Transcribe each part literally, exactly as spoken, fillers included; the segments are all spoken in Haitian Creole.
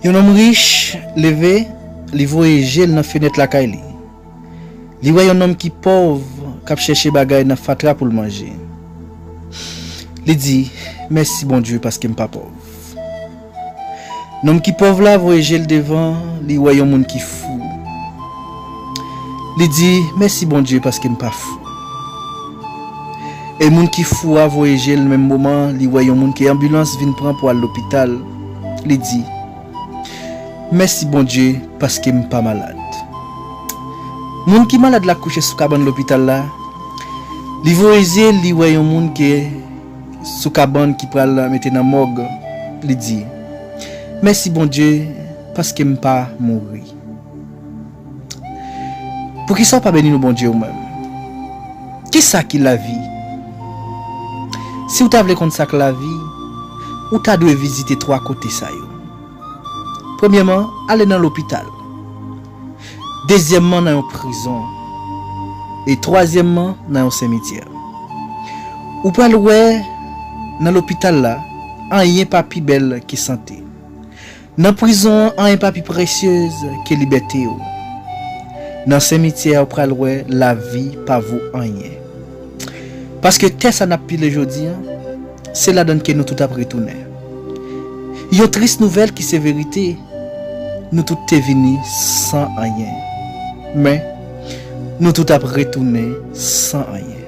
Yon nonm rich leve, li voye je l nan fenèt lakay li. Li wè yon nonm ki pòv k ap chèche bagay nan fatra pou l manje. Li di, "Mèsi, Bondye, paske m pa pòv." Nonm ki pòv la voye je l devan, li wè yon moun ki fou. Li di, "Mèsi, Bondye, paske m pa fou." E moun ki fou a voye je l menm moman, li wè yon moun ke anbilans vin pran pou al lopital. Li di, "Mèsi, Bondye, paske m pa malad." Moun ki malad la kouche sou kabann lopital la, li voye zye l, li wè yon moun ke sou kabann ki pral mete nan mòg. Li di, "Mèsi, Bondye, paske m pa mouri." Poukisa w pa beni non Bondye ou menm? Kisa ki lavi? Si w ta vle konn sa k lavi, ou ta dwe vizite twa kote sa yo. Premyèman, ale nan lopital. Dezyèmman, nan yon prizon. E twazyèmman, nan yon simityè. Ou pral wè, nan lopital la, anyen pa pi bèl ke sante. Nan prizon an, anyen pa pi presyez ke libète w. Nan simityè a, ou pral wè lavi pa vo anyen. Paske tè sa n ap pile jodi a, se ladan l ke nou tout ap retounen. Yon tris nouvèl ki se verite, nou tout te vini san anyen. Men, nou tout ap retounen san anyen.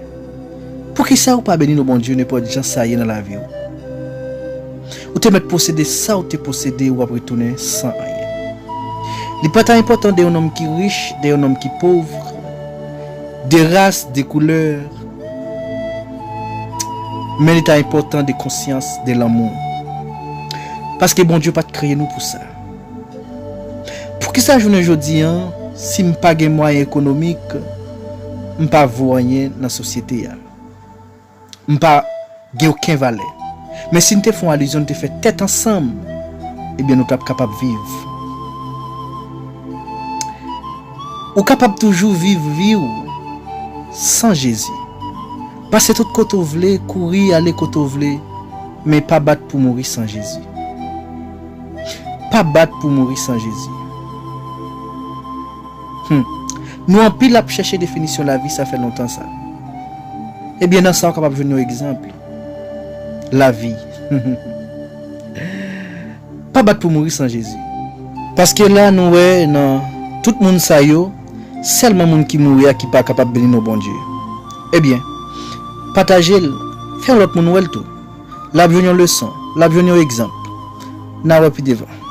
Poukisa ou pa beni non Bondye nenpòt jan sa ye nan lavi w? Ou te mèt posede sa ou te posede, w ap retounen san anyen. Li pa ta enpòtan de yon nonm ki rich, de yon nonm ki pòv, de ras, de koulè, men li ta enpòtan de konsyans, de lanmou. Paske Bondye pa t kreye nou pou sa. Poukisa jounen jodi an, si m pa gen mwayen ekonomik, m pa vo anyen nan sosyete a? M pa gen okenn valè. Men si n te fè yon alizyon, n te fè tèt ansanm, ebyen nou t ap kapab viv. Ou kapab toujou viv vi w san Jezi. Pase tout kote w vle, kouri ale kote w vle, men pa bat pou mouri san Jezi. Pa bat pou mouri san Jezi. Hmm. Nou anpil ap chèche definisyon lavi, sa fè lontan sa. Ebyen, nan sa, w kapab jwenn yon egzanp. Lavi. Pa bat pou mouri san Jezi. Paske la, nou wè nan tout moun sa yo, sèlman moun ki mouri a ki pa kapab beni non Bondye. Ebyen, pataje l, fè yon lòt moun wè l tou. L ap jwenn yon leson, l ap jwenn yon egzanp. N a wè pi devan.